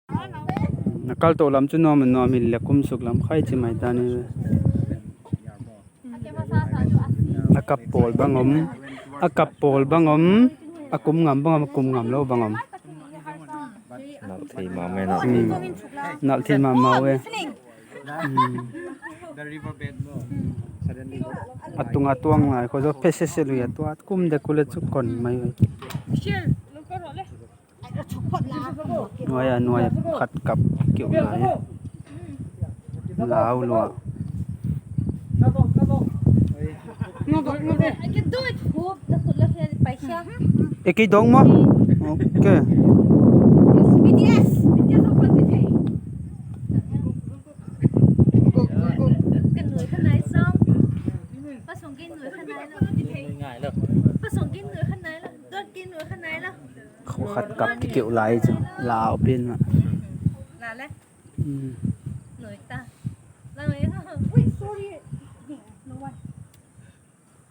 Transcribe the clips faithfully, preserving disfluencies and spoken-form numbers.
Na kal toh lam chu nuam nuam hi leh kum suk lam khai chi mai ta ni. A kap pawl bang om, a kap pawl bang om, a kum ngam bang om, a kum ngam lou bang om. Nalh thei mahmah e, nalh thei. Hmm. Nalh thei mahmah e. Hmm. A tung a tuang lai khong zaw phe sese lui a, tua kum dek uleh chu kon mai. Nuai a, nuai a khat kap keuh lai. Lau lua. E kei dong maw? Okay. Khong khat kap keuh lai chu. Lau pen mah. Hmm.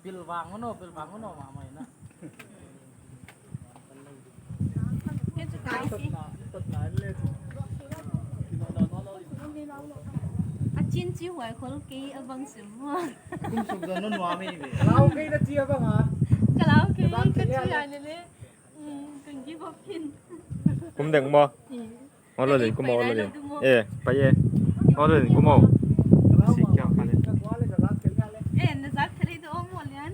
Pilvang uno, pilvang uno, mama ina. A chin chi huai khol kei a bang sim maw. Kum suk zan nun wa mi ve. Ka lau kei na chi a bang a. Ka lau kei ka chi a lele. Hmm, kan give up hin. Kum dek maw? Hmm. Holo den, kum holo den. Eh, pai e. Holo den, kum holo. Si kya khale. Eh, na zak khale to om holian.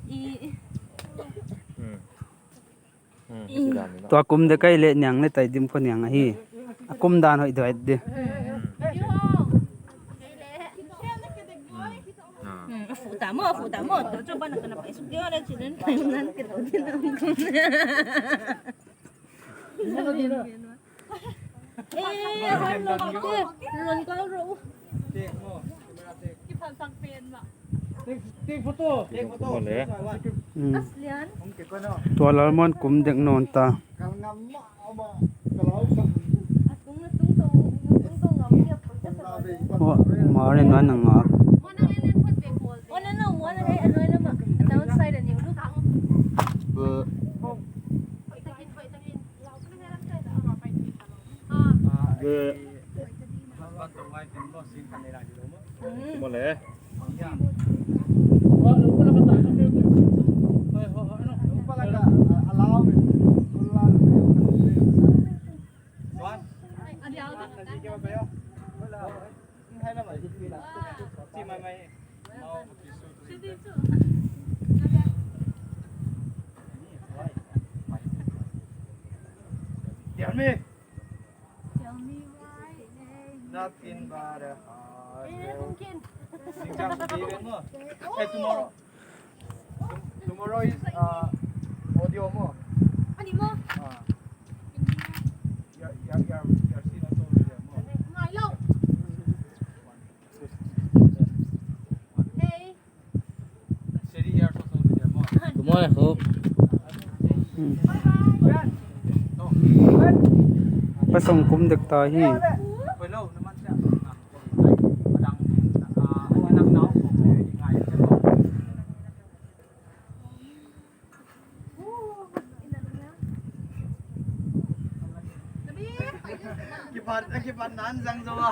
I. Hmm. Hmm, si dan ni na. Tua kum dek kai leh niang leh tai dim khong niang ahi. A kum dan hoih deuh di. Hmm. Hmm, a fu ta maw, a fu ta maw. Tua chu ban na ka na pai suk dia leh chi den kai nan ke lau din. Eh, a hon lo te, lon kal ro. Take, take photo. Take photo. Mole. Hmm. Aslian. Tua Lalmuan kum dek nawn ta. Atung, atung to, atung to ngam dia pun ka sa. Oh, mare na nang a. One and only one, hey, anoi lama. Downside and you look. Be. Be. Mole. Tell me. Tell me why. Nothing but a heart. Eh, mungkin. Sing jang sing di mo. Eh, tomorrow. Tom-, tomorrow is, uh, audio mo. Ani mo? Ah. Ya, ya, ya, ya, si na to ya mo. Ngai lo. Hey. Kum holo e khop. Hmm. Pasong kum dek ta hi. Kipan, kipan nan zang zaw a.